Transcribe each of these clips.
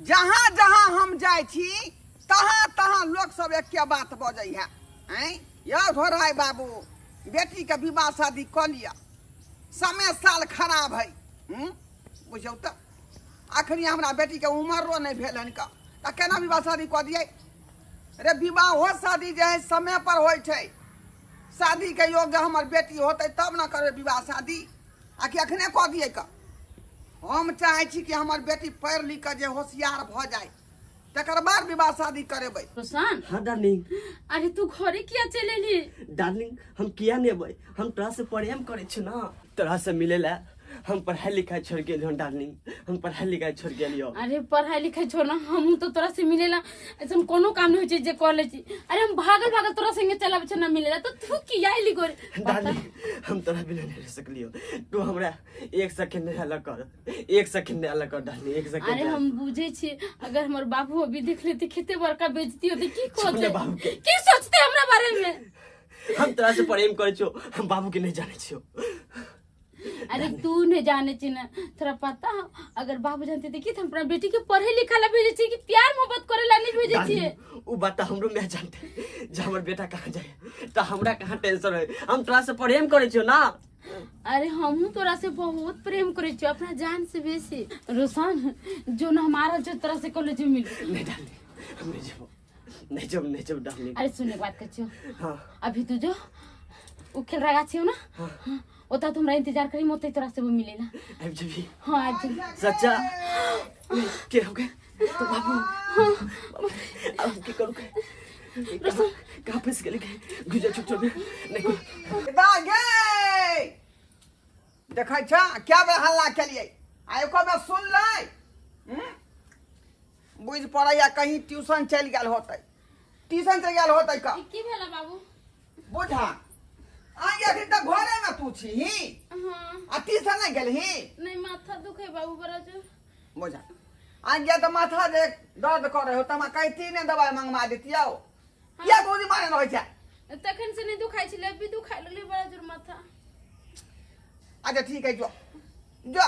जहाँ जहाँ हम जाइ छी तहाँ तहाँ लोक सब एके बात बजै है। आँय यौ ढोढ़ाइ बाबू, बेटीके विवाह शादी कऽ लिअ, समय साल खराब है। बुझियौ तऽ अखनी हमरा बेटीके उमरो नहि भेल हन का, तऽ केना विवाह शादी कऽ दियै रे? विवाहो शादी जे है समय पर होइ छै। शादीके योग्य हमर बेटी होतै तब ने करबै विवाह शादी, आ कि अखने कऽ दियै का? हम चाहै छी कि हमर बेटी पढ़ि लिख कऽ जे होशियार भऽ जाय तकर बाद विवाह शादी करेबै। रोशन। हाँ डार्लिंग। अरे तू घरे किया चल एली? डार्लिंग हम किया नहीं अबै, हम तोरा से प्रेम करै छी ना, तोरा से मिले ला हम पढ़ाई लिखाई छोड़ के एलियो डार्लिंग, हम पढ़ाई लिखाई छोड़ के एलियो। अरे पढ़ाई लिखाई छोड़ ना, हमहूँ तो तोरा से मिलेला ऐसा कोनो काम नहीं होइ छै जे कर लै छी। अरे हम भागल भागल तोरा संगे चलाबै छै ना मिलेला, तो तू किया एली घरे? डार्लिंग हम तोरा बिना नहीं रह सकलियो, तू हमरा एक सेकंड नहीं अलग कर, एक सेकंड नहीं अलग कर डार्लिंग, एक सेकंड। अरे हम बुझे छी, अगर हमर बाबू अभी देख लेते खेते बड़का बेइज्जती होते, की छोड़ कहते बाबू के। की सोचते हमरा बारे में? हम तोरा से प्रेम करै छियो, हम बाबू के नहीं जाने छियो। अरे तू नहीं जाने छी ना, तोरा पता हो अगर बाबू जानते थे कि हम अपना बेटी के पढ़े लिखा ला भेजे छी कि प्यार मोहब्बत करे ला नहीं भेजे छी। डार्लिंग, उ बात हमरो मैं जानते, जे हमर बेटा कहाँ जाए त हमरा कहाँ टेंशन है, हम तोरा से प्रेम करै छियो ना। अरे हमहूँ तोरा से बहुत प्रेम करे छियो, अपना जान से बेसी। रोशन जो न हमारा जो तोरा से कॉलेज में मिल। नहीं डार्लिंग हम नहीं जेबो, नहीं जेबो, नहीं जेबो डार्लिंग। अरे सुन एक बात कहै छियो। हाँ। अभी तू जो उ खेल रहा छियो ना, हाँ। हाँ, ओता तो हमरा इंतजार करी, मोते तोरा से वो मिलेला। आबि जेबी? हाँ आबि जेबी। सच्चा के हो गए तो बाबू? हाँ। अब हम की करू? कहाँ कहाँ फंस गेली? गुजर चुप चुप नहीं कोई। गे देखै छ क्या बेर हल्ला केलियै आ एको बेर सुन लै? बुझि पड़ैया कहीं ट्यूशन चलि गेल होतै, ट्यूशन चलि गेल होतै का। ई की भेला बाबू? बुझा आ अखन तक घरे में तू छी? हाँ। आ ट्यूशन नहीं गेलही? नहीं, माथा दुखे बाबू बड़ा जोर। बुझा आ गया तो माथा जे दर्द करे हो त कहीं तीन दवाई मंगवा देतियौ। किया गोली मारे रहै छै? तखन से नहीं दुखाइ छलै, अभी दुखाइ लगलै बड़ा जोर माथा। अच्छा ठीक है, जो जो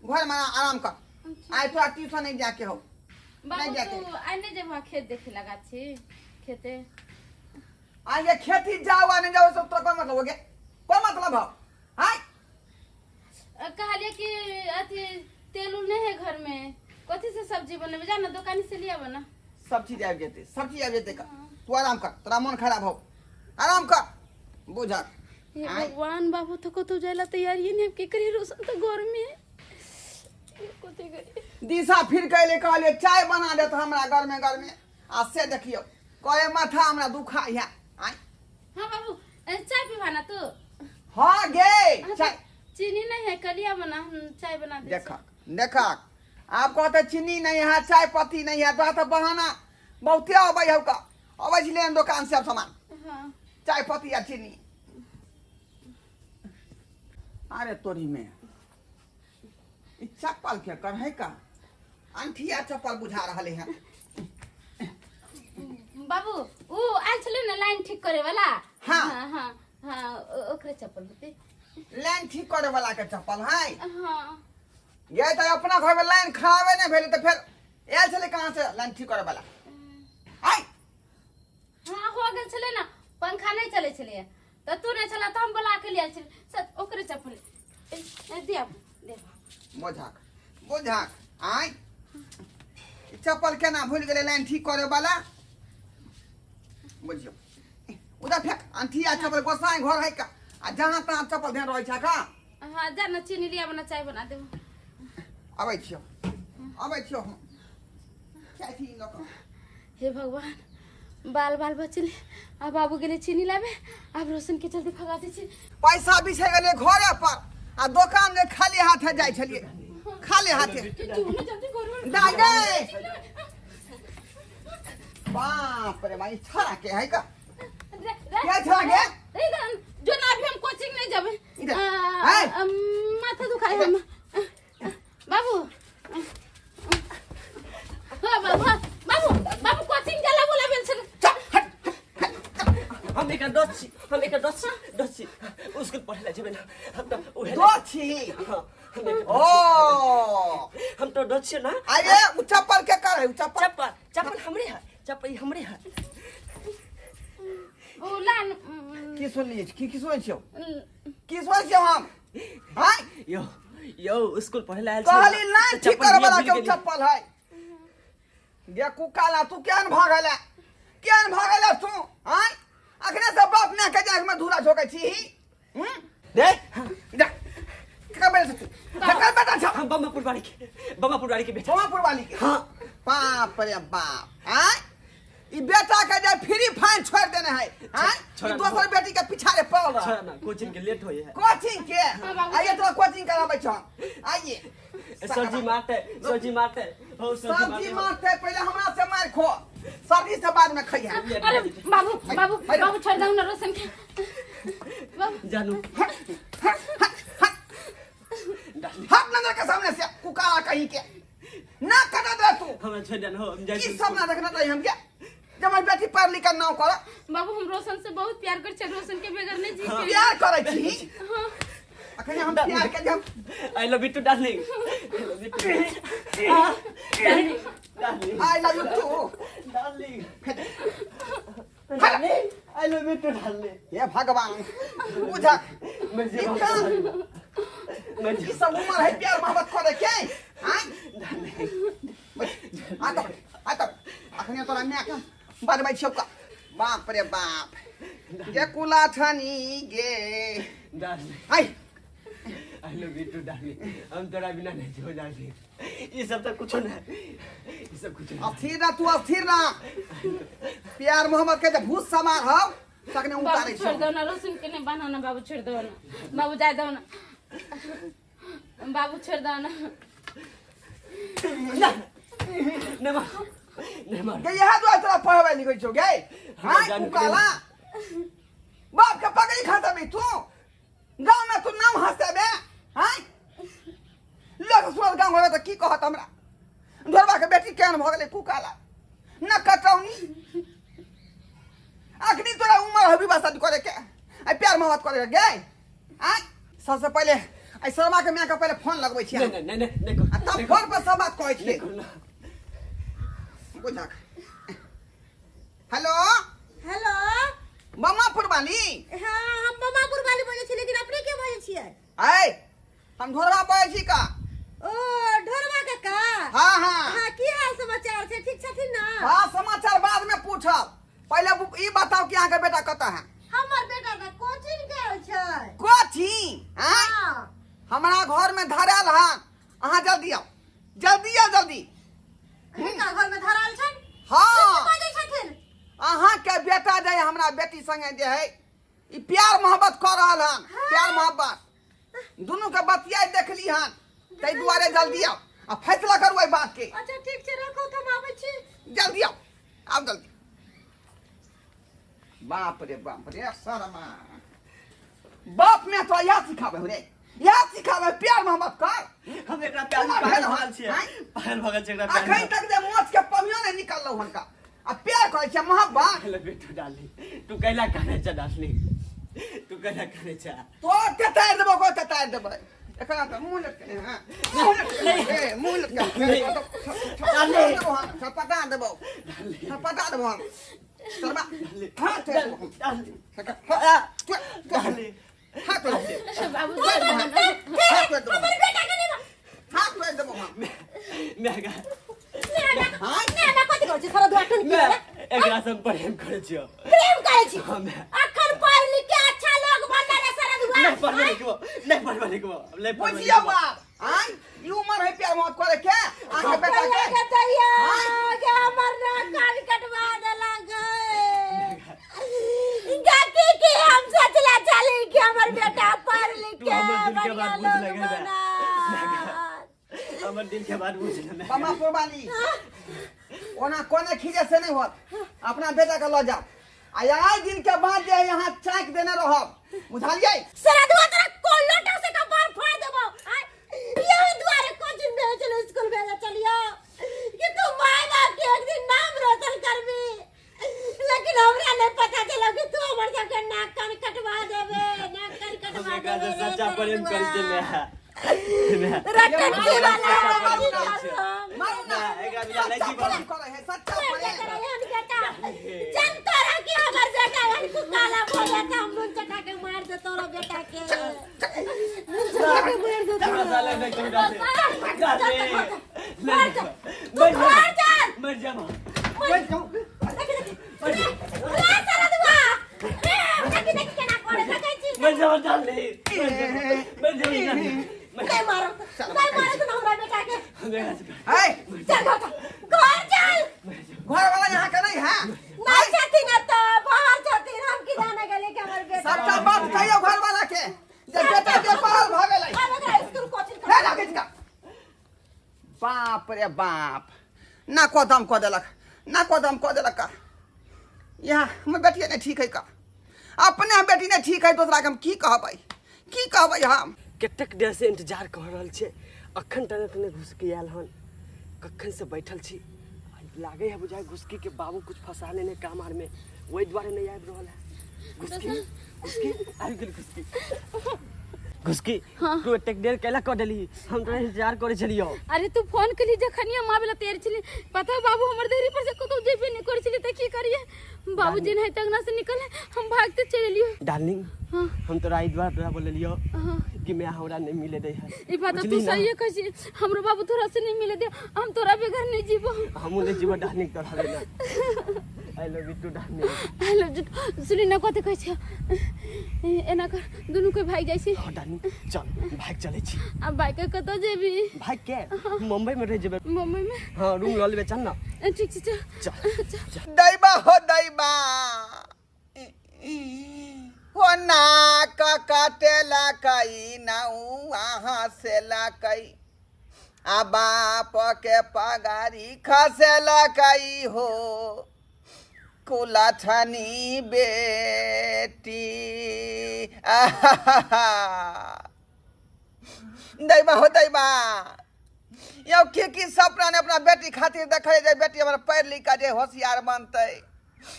घर में आराम कर, आइ तोरा ट्यूशन नहीं जाके हो। बाबू नहीं जाके। तू आइ नहीं जेबह खेत देखे लगा छी खेते? आगे खेती जाओ आ नहीं जाओ सब तोरा कोई मतलब हो गया? कोई मतलब हो? आय कहलिए कि अथी तेल उल नहीं है घर में, कथी से सब्जी बनेबे? जा ना दुकान से लिया बना। सब चीज आबि जेतै, सब चीज आबि जेतै का। तू आराम कर, तोरा मन खराब हो, आराम कर। बुझा हे आय। भगवान, बाबू तो कतौ जाइला तैयार ही नहीं, की करी? रोशन तो घर में है, कथी करी? दिशा फिर के अयलै, कहलियै चाय बना देत हमरा गरमे गरमे, आ से देखियौ कहे माथा हमरा दुखा है। आय। हाँ बाबू, चाय पीबा ना तू? हाँ गे। हाँ, चाय चीनी नहीं है, कलिया बना, हम चाय बना दे। देखक देखक, आब कहते चीनी नहीं है, चाय पत्ती नहीं है, तोरा तऽ बहाना बहुते अबै हौ का। अबै छलै दोकान से सामान। हाँ। चाय पत्ती आ चीनी। अरे तोरी में ई चप्पल के कर है का? अंठिया चप्पल बुझा रहले है। बाबू ऊ आयल छलै ना लाइन ठीक करे वाला? हाँ। हाँ हाँ हाँ, ओकरे चप्पल होते। लाइन ठीक करे वाला के चप्पल है? हाँ। ये तो अपना घर में लाइन खराबे नहीं भेलै तऽ फेर आयल छलै कहाँ से लाइन ठीक करे वाला? आय। हाँ हो गेल छलै ना, पंखा नहीं चलै छलै तऽ तू नहीं छला तऽ हम बोला के लियल छलै सर, ओकरे चप्पल ए, ए, दिया दे। बोझाक बोझाक, आय ई चप्पल केना भूल गेलै लाइन ठीक करे वाला? बुझियौ उधर फेंक अंठिया चप्पल। गोसाई घर है का आ जहाँ तहाँ चप्पल ध्यान रहै छै का? हाँ जा ना चीनी लिया बना, चाय बना देबो। अबै छियौ, अबै छियौ हम, चाय चीनी लऽ कऽ। हे भगवान, बाल बाल बचले। आ बाबू गेले चीनी लाबे, आब रोशन के चलते भगा दै छी। पैसा बिछै गेलै घरे पर आ दोकान में खाली हाथे जाइ छलियै, खाली हाथे। दाइ गे, बाप रे भाई, छड़ा के है का? के छड़ा के? जो ना अभी हम कोचिंग नहीं जाबे। इधर। आ, है? माथा दुखाए हम बाबू। हाँ बाबू, हाँ, बाबू बाबू कोचिंग जाला बोला बेल छले। चल, हट हट हट। हम एकर दोस्त छी, हम एकर दोस्त छी, दोस्त छी। स्कूल पढ़े ला जेबै ना हम तऽ उहे दोस्त छी? हाँ। हम एके ओ हम तो डर छियै ना। अरे उ चप्पल के कर है उ चप्पल? चप्पल, चप्पल हमरे है, चप्पल ई हमरे है। ओ लान। की सुनलियै? की की सुनै छियौ? की सुनै छियौ हम हाय? यो यो, स्कूल पढ़े ला आयल छियै कहली ना, लाइन तऽ ठीक चप्पल करे वाला भूलि के उ गेली। चप्पल है गे। कुकाला, तू केहन भागल है, केहन भागल है तू? आय, अखने से बाप माय के जाग में धूरा झोकै छी। हम्म, दे जा, केकर बेटा छौ तू? केकर बेटा छौ? हम बम्मापुर वाली के, बम्मापुर वाली के बेटा। बम्मापुर वाली के? हाँ। बाप रे बाप, आय, ई बेटा के जे फ्री फाइन छोड़ देने है, आय, छोड़ा ई ना। दोसर बेटी के पिछाड़े पड़ल रह। छोड़ा ना, कोचिंग के लेट होय है। कोचिंग के? हाँ, बाबू। आइए, तोरा कोचिंग कराबै छौ, आइए। सर जी मारते, सर जी मारते हो, सर जी सब्जी मारते। मारते, पहले हमरा से मार खो, सर्दी से बाद में खइहा। अरे बाबू, बाबू, बाबू, छोड़ दो ना रोशन के बाबू। जानू। हट हट हट हट। डार्लिंग। हट नजर के सामने से, कुकारा कहीं के ना कटा दे तू। हमरा छोड़ देना हो, हम जाइ की छी। सब ना देखना चाहिए हमके जब हम बेटी पढ़ लिख कर नाव कर। बाबू, हम रोशन से बहुत प्यार कर छे, रोशन के बगैर नहीं जी। प्यार करै छी? हाँ। अखन हम प्यार के हम I love you too darling, I love you too darling. I love you too. Darling, darling, I love you too darling. हे भगवान, बुझा मर ई जेबो। का मर ई जेबो। सब उम्र है प्यार मोहब्बत करे के? आय, आ तो आ तो अखने तोरा माय के बजबै छियौ का। बाप रे बाप, गे कुला छनी गे। Darling. I. I love you too darling, हम तोरा बिना नहीं जीवो डार्लिंग। ई सब तो कुछो नहीं, ई सब कुछो नहीं। अस्थिर रह तू, अस्थिर रह। प्यार मोहब्बत के जब भूत समान हौ तखने बाबू, उतारै छोड़ छियौ। दो ना रोशन के, नहीं बनाना बाबू, छोड़ दो ना बाबू, जाए दो ना बाबू, छोड़ दो ना। नहीं मार, नहीं मार। गे, इएह दुआरे तोरा पढ़बै लिखै छौ गे? हमरा हाँ जान कुकाला, बाप के पगड़ी खसबी तू गाँव में, तू नाम हंसेबे। हाँ, लोक सुनत गाँव घर तऽ की कहत हमरा? ढोरबा के बेटी केहन भऽ गेलै कुकाला, न कटौनी। अखनी तोरा उमर है विवाह शादी करे के, आ प्यार मोहब्बत करे के गे? आय, सबसे पहिले एहि शर्मा के माय के पहिले फोन लगबै छियै। नहीं नहीं नहीं नहीं। आ तब फोन पर सब बात कहै छियै। नहीं ना। बुझक। हेलो। हेलो। ममापुर वाली? हाँ, हम बमापुर वाली बजै छी, लेकिन अपने के बजै छियै? आय, हम ढोरबा बजै छी का। ओ ढोरबा काका? हाँ हाँ। हाँ, की हाल समाचार छै? ठीक छथिन ना? हाँ, समाचार बाद में पूछब, पहिले ई बताओ कि अहाँके बेटा कतऽ है? हमर बेटा तऽ कोचिंग गेल छै। कोचिंग? आँय? हाँ। हमरा घर में धरायल हन, अहाँ जल्दी आउ, जल्दी आउ, जल्दी। हिनका घर में धराल छन? हाँ। की बजै छथिन? अहाँके बेटा जे है हमरा बेटी संगे जे है ई प्यार मोहब्बत कऽ रहल हन। प्यार मोहब्बत दुनू के बतियाइ देखली हन, ताहि दुआरे जल्दी आउ आ फैसला करू एहि बात के। अच्छा, ठीक छै, रखू तऽ हम आबै छी। जल्दी आउ, आउ जल्दी। बाप रे बाप रे, शर्मा, बाप में तो इएह सिखाबै हो रे, इएह सिखाबै प्यार मोहब्बत कर। हम एकरा प्यार में उमर पागल भेल भऽ गेल छियै। आँय? पागल भऽ गेल छियै एकरा प्यार अखन में। तक जे मोच के पमियो नहि निकललौ हुनका आ प्यार करै छै मोहब्बत। I love you too darling. तू कैला कानै छ डार्लिंग? तू कैला कानै छ? तो तेतारि देबो को, तेतारि देबै एकरा तऽ। मुँह लटके, हाँ, मुँह लटके, ए, मुँह लटके। छपटा देबो, छपटा देबो हम शर्मा। हाथ तोड़ि देबो हम। डार्लिंग। हाथ डार्लिंग। हाथ तोड़ि देबो। बाबू, छोड़ दो ना। हाथ तोड़ि देबो। हमर बेटा के नहीं। हाथ तोड़ि देबो हम। मैं हाँ? ने ना, कथि कहै छी सारा दुआ टुन? मैं एकरा से हम प्रेम करै छियो। प्रेम करै छी? हाँ, मैं अखन पढ़ लिख के अच्छा लोग बनना रे सारा दुआ। नहीं पढ़बे लिखबो, नहीं पढ़बे लिखबो, नहीं पढ़बे बुझियौ लिखबो। बाप, आँय, ई उमर है प्यार मोहब्बत करे के अहाँके बेटा के? के दैया के हमर ना कान कटवा देलक गे। की की हम सोचले चली कि हमर बेटा पढ़ लिख तू के हमर दिल के बढ़िया बात बुझ लोग लगे बे। बना। हमर दिल के बात बुझ ले। बमा कुर्बानी ओना कोने खींचे से नहीं होत, अपना बेटा के लऽ जाओ आ आइ दिन के बाद जे यहाँ चाक देने रहब, बुझलियै? सारा दुआ तोरा कोन लोटा से कपार फोड़ देबो। आय, यही दुआरे कोचिंग भेज चलो, स्कूल भेज चलियो कि तू माय बाप के एक दिन नाम रोशन करबी, लेकिन हमरा नहीं पता चलो कि तू हमर सबके नाक कान कटवा देबे, नाक कान हम कटवा एकरा देबे से रे सच्चा प्रेम सरदुआ। करै छियै मैं। रतन की वाला मारू ना। हम मारू ना। एकरा बिना नहीं सच्चा जीवन। प्रेम करे है, सच्चा प्रेम। जनता रह के हमर बेटा हन को काला बोले त हम नून चटा के मार दे तोरा बेटा के, नून चटा के मार दे तोरा। साले नहीं कहीं डाले। डाले। मर जा, तू मर जा। घर चल। मर जा माँ। मर जा। देखी देखी रे साला दुआ रे, देखी देखी केना करे देखै छी। मर जा डाले। मर जा डाले। नहीं मारो, नहीं मारो तू हमरा बेटा के। है चल घर चल, घर चल। घर वाला यहाँ के नहीं है? नहीं छथिन एतऽ, बाहर छथिन, हम की जाने गेलियै कि हमर बेटा। सबटा बात कहियो घर वाला के जे बेटा के पढ़ल भऽ गेलै। आब एकरा स्कूल कोचिंग नहि लागै छै। बाप रे बाप, ना कदम कऽ देलक, ना कदम कऽ देलक का। यहाँ हमर बेटिए नहि ठीक है का। अपने बेटी नहि ठीक है, दोसरा के हम की कहबै, की कहबै हम? कतेक देर से इंतजार कऽ रहल छै, अखन तक नहि घुसकी आयल हन। कखन से बैठल छी। लागे है बुझाय घुसकी के बाबू कुछ फंसा लेने काम आर में, ओहि दुआरे नहीं आबि रहल है। घुसकी, घुसकी आबि गेल। घुसकी, घुसकी। हाँ। तू एतेक देर कैला कऽ देली? हम तोरा इंतजार करै छलियौ। अरे तू फोन कली जखन हम आबे ला तैयार छली, पता है बाबू हमर देरी पर से कतौ जेबे नहीं करै छली, तऽ की करिए? बाबू जे नहीं तगना से निकल हम भागते चलि एलियो। डार्लिंग। हाँ। हम तोरा एहि दुआरे तोरा बोललियौ हाँ। कि मैं हमरा नहीं मिले दे है। ई बात बुझली तू ना? सही कहै छी। हमरो बाबू तोरा से नहीं मिले दे, हम तोरा बगैर नहीं जीबो। हमहूँ नहीं जीबो डार्लिंग तोरा बिना। I love you too darling. I love you. सुनी ना, कथी कहै छै, एना कर, दुनू कोई भागि जाइ छी। हाँ डार्लिंग, चल भाग चलै छी। आ बाइक के कतऽ जेबी? भाग के मुंबई में रह जेबै। मुंबई में? हाँ, रूम लऽ लेबै, चल ना। ठीक छै, चल। चल। दैबा हो दैबा हो, नाक काटेला कई नौआ हँसेला कई आ बाप के पगारी खसेला कई हो कुलछनी बेटी। आहाहा। दैबा हो दैबा, यौ की की सपना ने अपना बेटी खातिर देखै जे बेटी हमर पढ़ि लिख कऽ जे होशियार बनतै,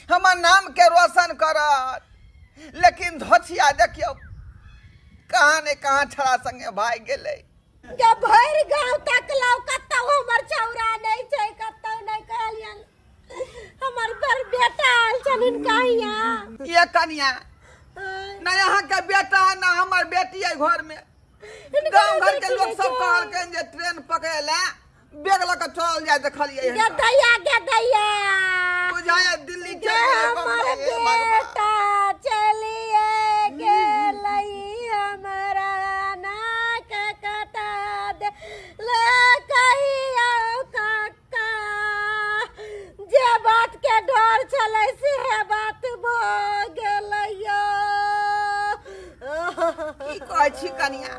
हमर नाम के रोशन करत, लेकिन धोछिया देखियौ कहाँ ने कहाँ छड़ा संगे भागि गेलै। के भरि गांव तकलौ, कतौ हमर छौरा नहि छै, कतौ नहि कहलियन। हमर बर बेटा आयल छनि हिनका हियाँ। ये कनिया, ना यहाँ के बेटा ना हमर बेटी है घर में। गांव घर के लोग सब कहलकनि जे ट्रेन पकड़े ला बैग लऽ कऽ चलल जाय, देखलियै गे हिनका। दैया, गे दैया, बुझाय दिल्ली गे चलि गेलै हमर बम्बई, हे भगवान। बेटा चलिए गेलै, हमरा नाक कटा दे ले कहियो काका। जे बात के डर छलै से बात भऽ गेलै। की कहै छी कनिया,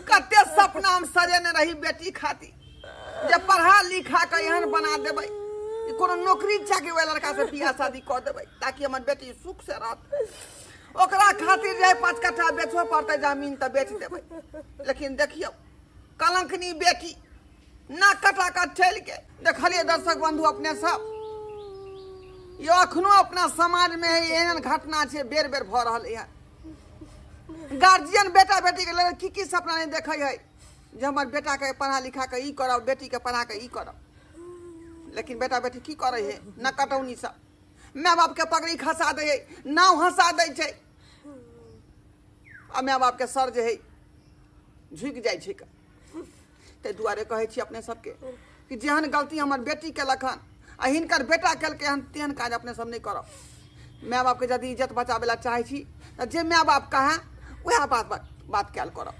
कते सपना हम सजेने रही बेटी खातिर जे पढ़ा लिखा कऽ एहन बना देबै कि कोनो नौकरी चाकरी वाला लड़का से बियाह शादी कऽ देबै ताकि हमर बेटी सुख से रहत। ओकरा खातिर जे 5 कट्ठा बेचो पड़तै जमीन तऽ बेच देबै, लेकिन देखियौ कलंकनी बेटी नाक कटा कऽ चलि गेल। देखलियै दर्शक बंधु अपने सब, यो अखनो अपना समाज में एहन घटना छै, बेर बेर भऽ रहल है। गार्जियन बेटा बेटी के लेल की की सपना नहीं देखै है जे हमर बेटा के पढ़ा लिखा के ई करब, बेटी के पढ़ा के ई करब, लेकिन बेटा बेटी की करै है? न कटौनी सब माय बाप के पगड़ी खसा दै है, नाव हंसा दै छै आ माय बाप के सर जे है झुकि जाइ छै। ताहि दुआरे कहै छी अपने सबके कि जेहन गलती हमर बेटी केलक हन आ हिनकर बेटा केलकै हन, तेहन काज अपने सब नहि करब। माय बापके यदि इज्जत बचाबै लए चाहै छी तऽ जे माय बाप कहए वएह बात बात कयल करब।